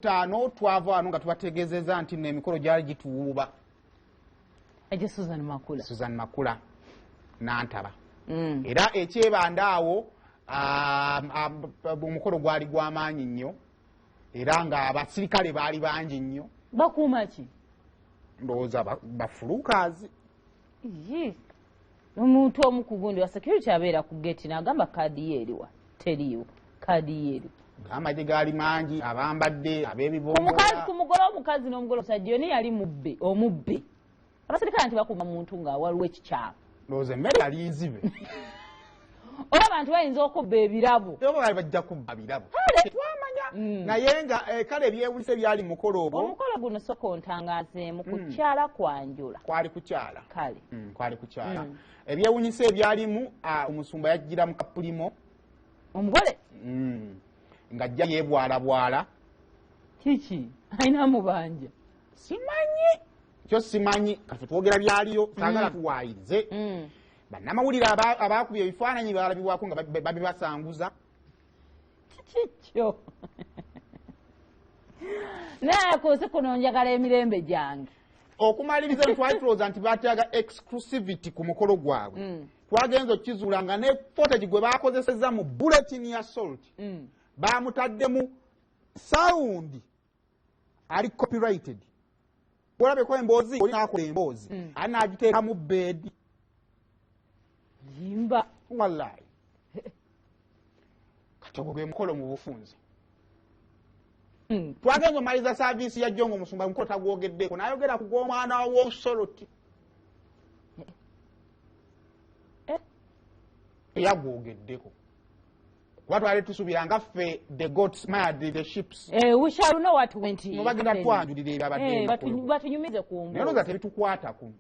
5 twava wano nga tubategeezezza nti nno emikolo gyali gituwuuba. Ejje Susan Makula. Susan Makula Nantaba. Era ekyebanda awo omukolo gwali gw'amaanyi nnyo era nga abasirikale baali bangi nnyo. Bakuuma ki? Ndowooza bafulukazi. Ye. Omuntu omu ku gundi wa security abeera ku gate n'agamba kaadi ye eriwa, teriiwo, kaadi ye eriwa. Amagye gaali mangi, abambadde, ab'ebibombola. Omukazi ku mugole, omukazi n'omugole omusajja yonna yali mubbe, omubbe. Abasirikale nti bakuuma muntu nga waliwo ekikyamu. Ndowooza emmere yali nzibe. Oba abantu bayinza okubba ebirabo. Oba bali bajja kubba birabo. Kale. Twamanya. Naye nga kale ebyewulise byali mu mukolo ogwo. Omukolo guno sooka ontangaazeemu kukyala kwanjula. Kwali kukyala. Kale. Kwali kukyala. Ebyewunyisa ebyalimu, omusumba yajjira mu kapulimo. Omugole? Ng'ajja yeebwalabwala. Kiki? Alina mubanja. Simanyi. Kyo simanyi. Kati twogera byaliyo, saagala tuwaayirize. Bannamawulire abaakubye ebifaananyi baalabibwako nga babibasanguza. Kiki kyo? Naye ku nsi kuno njagala emirembe gyange. Okumaliriza twali tulowooza nti baatyaga exclusivity ku mukolo gwabwe. Twagenze okukizuula nga ne footage gwe baakozesezza mu bulletin ya Salt. Baamutaddemu sound ali copyrighted. Olabeko emboozi, oli n'akola emboozi. Ali n'agiteeka mu bed. Limba. Wallahi. Kati ogwo gwe mukolo mu bufunze. Twagenze omaliza service ya Jongo omusumba omukolo tagwogeddeko, n'ayogera ku gw'omwana w'Osoloti. Teyagwogeddeko. Kuba twali tusuubira nga ffe the goats mired the ships. We shall know what went Ngo bagenda in. twanjulira ebyabadde emikolo. Batunyumize ku Naye mboozi. olowooza tebitukwatako.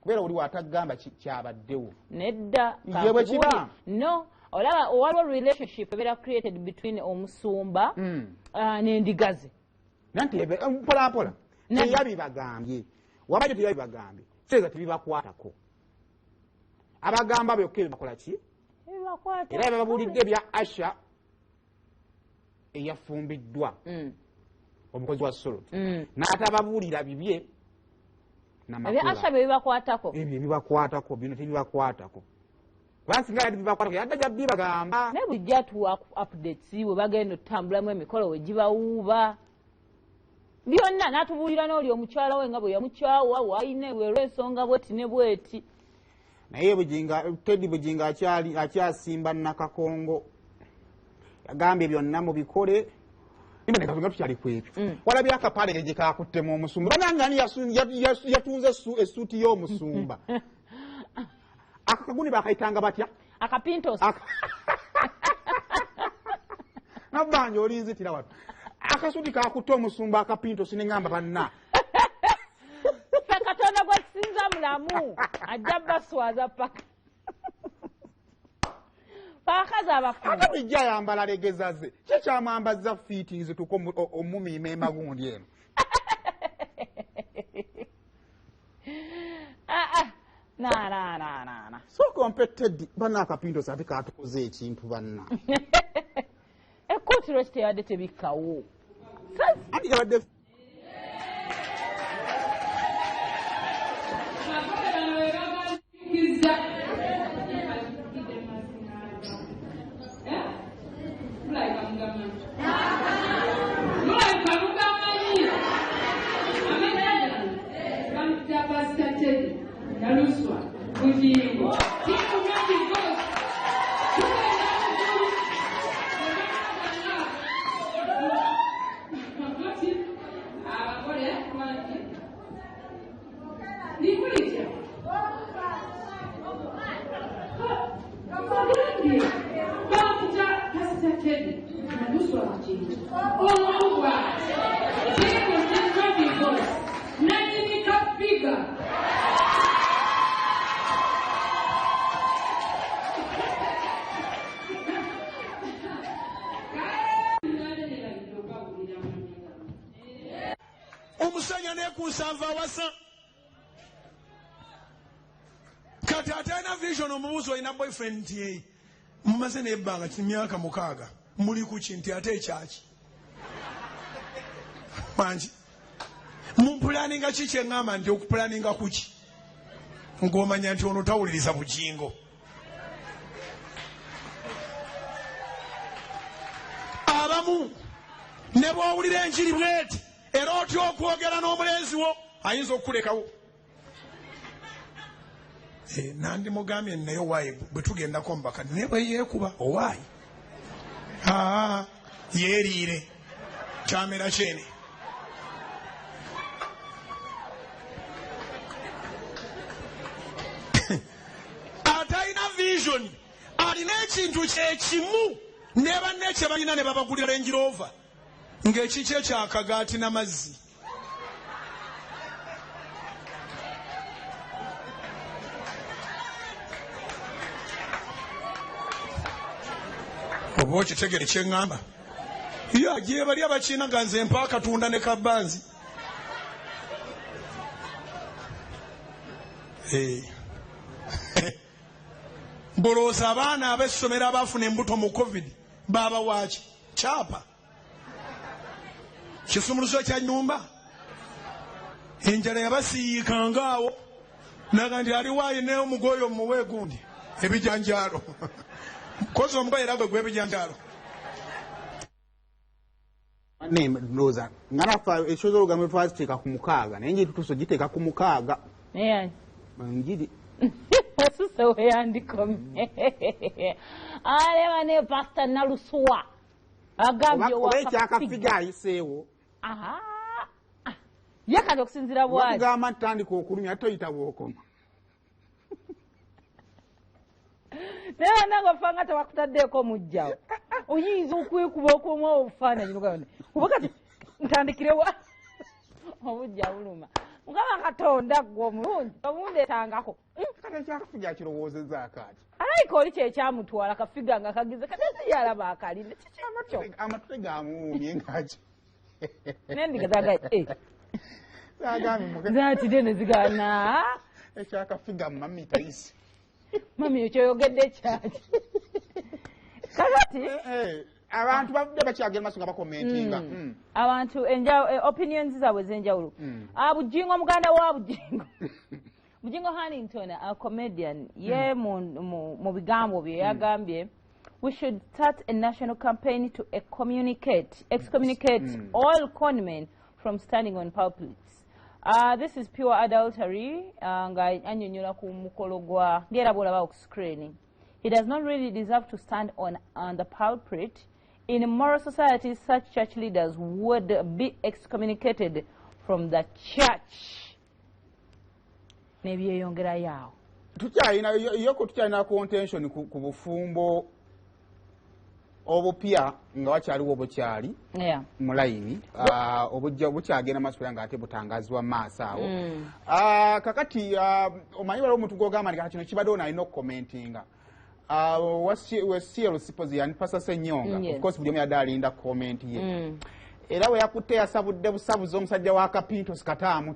Kubeera oli w'atagamba kyabaddewo. Nedda, Ye bwe kiba. kankubuulire. No, olaba waliwo relationship ebeera created between omusumba, n'endiga ze. Nanti mpola mpola. Nedda. Teyabibagambye. Wabadde teyabibagambye. Kitegeeza tebibakwatako. Abagamba byokka ebyo bakola ki? Ebibakwata. Era bababuulidde ebya Asha eyafumbiddwa omukozi wa Salt. N'atababuulira bibye na Ebya makula. Asha bye bibakwatako. Ebyo ebibakwatako, bino tebibakwatako. Kubanga singa yali bibakwatako, yadde ajja bibagamba. Naye bulijjo atuwa updates we bagenda okutambulamu emikolo we gibawuuba. Byonna n'atubuulira n'oli omukyala we nga bwe yamukyawa, w'alina olw'ensonga bw'eti ne bw'eti. Naye Teddy Bugingo akyasimba Nakakongo. Yagambye byonna mubikole. Nimba ne katonda tukyali ku ebyo. Walabye akapale gye kakuttemu omusumba. Bannange ani yatunze essuuti y'omusumba? Akakaguni bakayitanga batya? Akapintos. Nabbanja olinzitira wano. Akasuuti kakutte omusumba akapintos ne ŋŋamba banna. Ffe Katonda gwe tusinza mulamu, ajja baswaza paka. Bakazi abafumbo. Ate bulijjo ayambala legeza ze. Ki ekyamwambaza fiiti nze tuuke omumiima emagundi eno? Na, na, na, na, na. Sooka ompe Teddy, banna akapintos ate kaatukoze ekintu banna. Ekkooti lwaki teyabadde tebikkawo? Anti yabadde Omusajja neekuusa ava awasa. Kati atalina vision omubuuzi olina boyfriend nti ye mumaze n'ebbanga ki myaka 6 muli ku ki nti ate ekyaki. Mangi Mumpulaninga ki kye ŋŋamba nti okupulaninga kuki? Ng'omanya nti ono tawuliriza Bugingo. Abamu ne bw'owulira enjiri bw'eti era otya okwogera n'omulenzi wo ayinza okukulekawo. Nandimugambye naye owaayi bwe tugendako mu bakadde naye bwe yeekuba owaayi aa yeeriire kyamera kyene. Atalina vision alina ekintu kyekimu ne banne kye balina ne babagulira Range Rover ng'ekikye kyakagaati n'amazzi. Oba okitegere kye ŋŋamba? Ya gye bali abakiina nga nze mpa akatunda ne kabanzi. Bolowooza abaana ab'essomero abaafuna embuto mu COVID baabawaaki? Kyapa? Kisumuluzo kya nnyumba? Enjala yabasiyiikanga awo naga nti aliwo alina omugoye omuwe gundi ebijanjaalo. Kozi omugoye era gwe gw'ebijanjaalo. Ndowooza nga naffe ekyoza olugambo twaziteeka ku mukaaga naye njiri tutuuse ogiteeka ku mukaaga. Njiri. Osuse weyandikomye. Aleba ne Pastor Naluswa. Agambye oba ekyakafiga ayiseewo. Ye kati okusinziira bw'ali. Bakugamba nti tandika okulumya toyita bw'okoma. Naye bannange ofa nga tebakutaddeeko mujjawo. Oyinza okwekuba okomawo obufaananyi bugamba kuba kati ntandikirewa obujja buluma. Mukama Katonda ggwe omulungi omundeetangako. Kati ekyakafiga akirowoozezaako ati. Alayika oli kyekyamutwala kafiga nga kagize kati si yalaba akalinde. Kiki ekyo? Amatute gamuwuumye ng'aki. Nendiga zagaye. Zaatidde ne zigaana. Ekyakafiga mami tayise. Mami ekyoyogedde kyaki? Kakati abantu bavudde bakyagenda maaso nga bakomentinga. Abantu opinions zaabwe ez'enjawulo. Bujingo muganda wa Bujingo. Bujingo Hannington, a comedian, ye mu bigambo bye yagambye we should start a national campaign to excommunicate all conmen from standing on pulpits. This is pure adultery. Nga annyonnyola ku mukolo gwa ng'era bw'olaba ku screen. He does not really deserve to stand on the pulpit. In moral societies, such church leaders would be excommunicated from the church. Nebyeyongerayo awo. Tukyalina yoko tukyalina contention ku bufumbo obupya nga wakyaliwo obukyali mu layini obujja bukyagenda maaso era ng'ate butangazibwa mu maaso awo. Kakati omanyi waliwo omuntu gw'ogamba nti kati kino kibadde ono alina okukomentinga. We CLC yani Pastor Ssenyonga, of course buli omu yadde alinda comment ye. Era we yakutte yasabudde busabuzi omusajja wa Kapintos kataamu.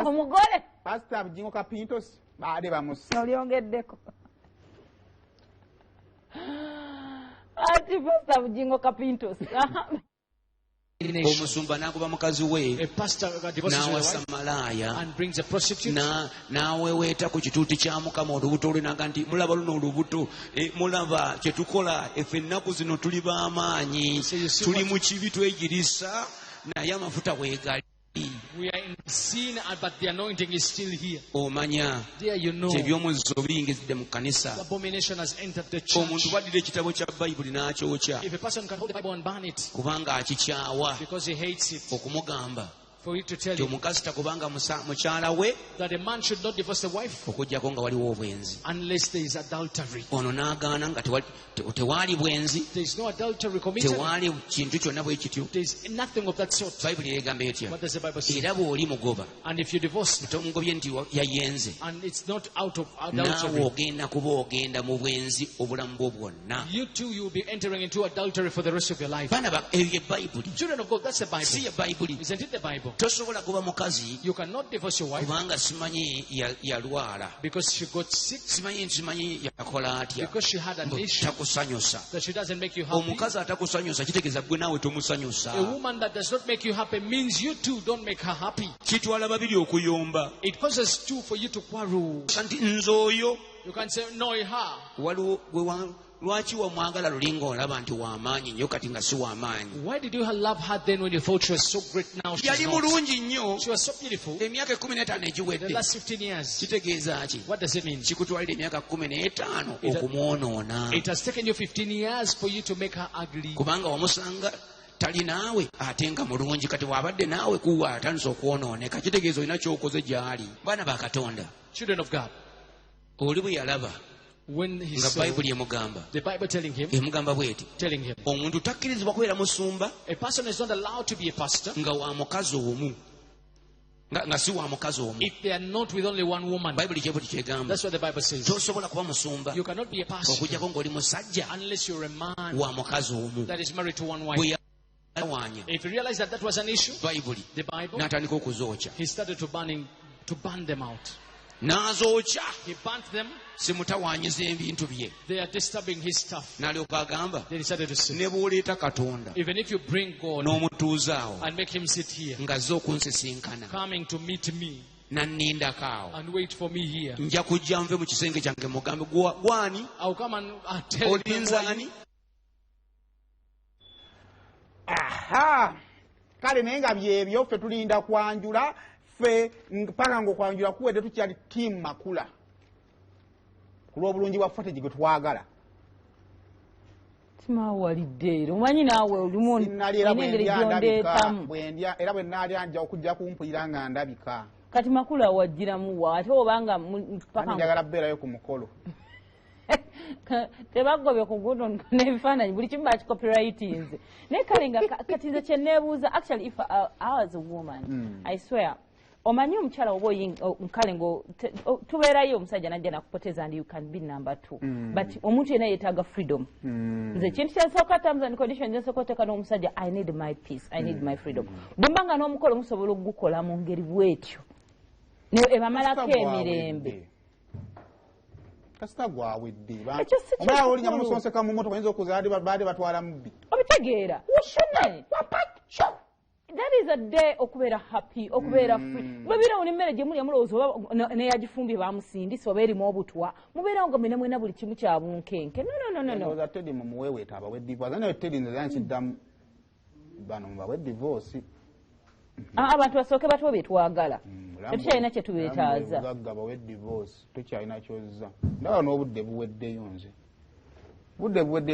Omugole Pastor Bujingo Kapintos baade bamusi. Olyongeddeko. Ati Pastor Bujingo Kapintos. Omusumba n'agoba mukazi we n'awasa malaaya n'aweweeta ku kituuti kya Mukama olubuto lwe n'agamba nti mulaba luno olubuto, mulaba kye tukola effe ennaku zino tuli b'amaanyi, tuli mu kibi twegirisa naye amafuta weegali. We are in sin, but the anointing is still here. Omanya Dear, you know, eby'omuzizo biyingizidde mu kanisa. The abomination has entered the church. Omuntu bw'addira ekitabo kya Bayibuli n'akyokya. If a person can hold the Bible and burn it, kubanga akikyawa, because he hates it, okumugamba for you to tell him omukazi takubanga mukyala we, that a man should not divorce a wife, okuggyako nga waliwo obwenzi, unless there is adultery. Ono n'agaana nga tewali bwenzi, there is no adultery committed, tewali kintu kyonna bwe kityo, there is nothing of that sort. Bayibuli egamba etya? What does the Bible say? Era bw'oli mugoba, and if you divorce, tomugobye nti yayenze, and it's not out of adultery, naawe ogenda kuba ogenda mu bwenzi obulamu bwo bwonna. You too, you will be entering into adultery for the rest of your life. Baana ba, eyo ye Bayibuli. Children of God, that's the Bible. Si ye Bayibuli. Isn't it the Bible? Bible. Tosobola kuba mukazi You cannot divorce your wife kubanga simanyi yalwala, because she got sick, simanyi yakola atya, because she had an mbu issue takusanyusa. that she doesn't make you happy. Omukazi atakusanyusa kitegeeza gwe naawe tomusanyusa. A woman that does not make you happy means you too don't make her happy. Kitwala babiri okuyomba. It causes two for you to quarrel. Nti nze oyo You can say, no, her. Waliwo gwe lwaki wamwagala luli ng'olaba nti w'amaanyi nnyo kati nga si w'amaanyi? Why did you love her then when you thought she was so great? Now she's Yali not. mulungi nnyo She was so beautiful. emyaka 15 The egiwedde. last 15 years. Kitegeeza ki? What does it mean? Kikutwalira emyaka 15 okumwonoona. It has taken you 15 years for you to make her ugly. Kubanga wamusanga tali naawe ate nga mulungi, kati bw'abadde naawe kuwa atandise okwonooneka, kitegeeza olina ky'okoze gy'ali. Baana ba Katonda, Children of God, oli bwe yalaba when he nga saw Bayibuli emugamba, the Bible telling him, emugamba bw'eti, telling him, omuntu takkirizibwa kubeera musumba a person is not allowed to be a pastor nga wa mukazi omu, nga si wa mukazi omu. if they are not with only one woman. Bayibuli kyebuti kyegamba. That's what the Bible says. Tosobola kuba musumba You cannot be a pastor okuggyako ng'oli musajja unless you're a man wa mukazi omu. that is married to one wife. Bwe yawaanya If you realize that that was an issue, Bayibuli, the Bible, n'atandika okuzookya. he started to burn them out. N'azookya. He burnt them. Simutawaanyiza ebintu bye. They are disturbing his stuff. N'alyoka agamba, They decided to say, ne bw'oleeta Katonda even if you bring God n'omutuuza awo and make him sit here, ng'azze okunsisinkana coming to meet me n'annindako awo, and wait for me here, nja kujja nve mu kisenge kyange mugambe, "Gwani? I'll come and tell him who Olinza are you. ani?" Aha, kale naye nga byebyo, ffe tulinda kwanjula, ffe paka ngaokwanjula kuwedde tukyali team Makula ku lw'obulungi bwa footage gwe twagala. Timawalidde era omanyi naawe olumu Sinnali era olina engeri bwendya ndabika. gyondeetamu. Bwendya era bwe naalya nja okujja kumpulira nga ndabika. Kati Makula wagiramu wa ate obanga paka Ani njagala kubeerayo ku mukolo. Tebagobye ku guno n'ebifaananyi buli kimu bakicopyrightinze. Naye kale nga kati nze kyeneebuuza, actually, if I was a woman, I swear, omanyi omukyala oba kale ngo tubeerayo omusajja najja nakupoteza and you can be number two, but omuntu yenna yeetaaga freedom. Nze ekintu kyensooka, terms and conditions ensooka oteeka n'omusajja, I need my peace, I need my freedom. Bwe mba nga n'omukolo musobola okugukola mu ngeri bwetyo ebamalako Kasita emirembe. gwawedde. Kasita gwawedde. Ekyo si Omulala olinya kikulu. mumusonseka mu motoka, oyinza okuza baade batwala mubbi. Obitegeera? Naye, that is a day okubeera happy, okubeera free. Bwebeerawo nemmere gye mulya mulowooza oba neyagifumbye bamusindise oba erimu obutwa, mubeerawo nga mwena mwena buli kimu kya bunkenke. No, no, no, no, no. Ndowooza Teddy mumuweeweeta abawe divorce, naye Teddy nze nkiddamu, bano mubawe divorce. Ah, abantu basooke batuwe bye twagala, tetukyalina kye tubeetaaza. Bugagga bawe divorce, tokyalina kyozza. Ndaba n'obudde buweddeyo, nze budde buweddeyo.